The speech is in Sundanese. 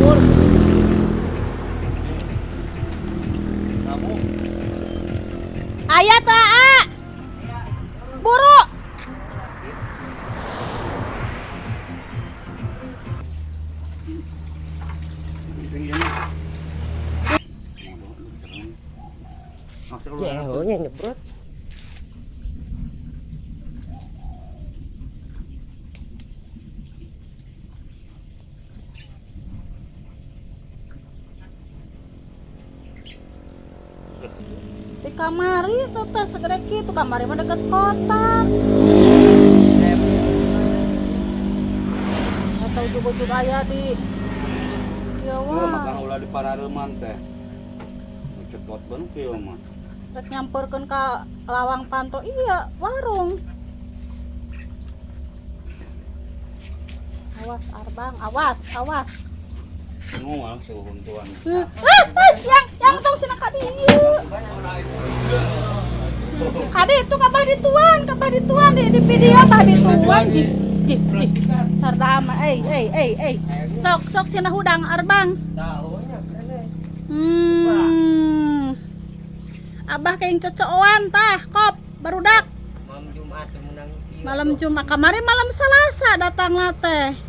Pur. Kamu. Aya teh, A. Buru. Penting ini. Jauhnya nyebrot. Di kamari tuh teh segede kitu, kamari mah deket kota. Atau ujug-ujug aya di ya. Oh, makan Wah. Ulah di parareuman teh. Cetot beun kieu mah. Rek nyamperkeun ka lawang panto, iya warung. Awas, Arbang, awas, awas. Nguang seuhuntuan. Ah, ah, yang tong sina ka dieu. Kade itu kabah dituan, kabah dituan di video abah dituan jih jih jih. Sardama, eh eh eh eh. Sok sok sina hudang, Arbang. Abah kayak cocokan tah, kop barudak. Malam Jumat menang. Malam Jumat, kemarin malam Selasa datang teh.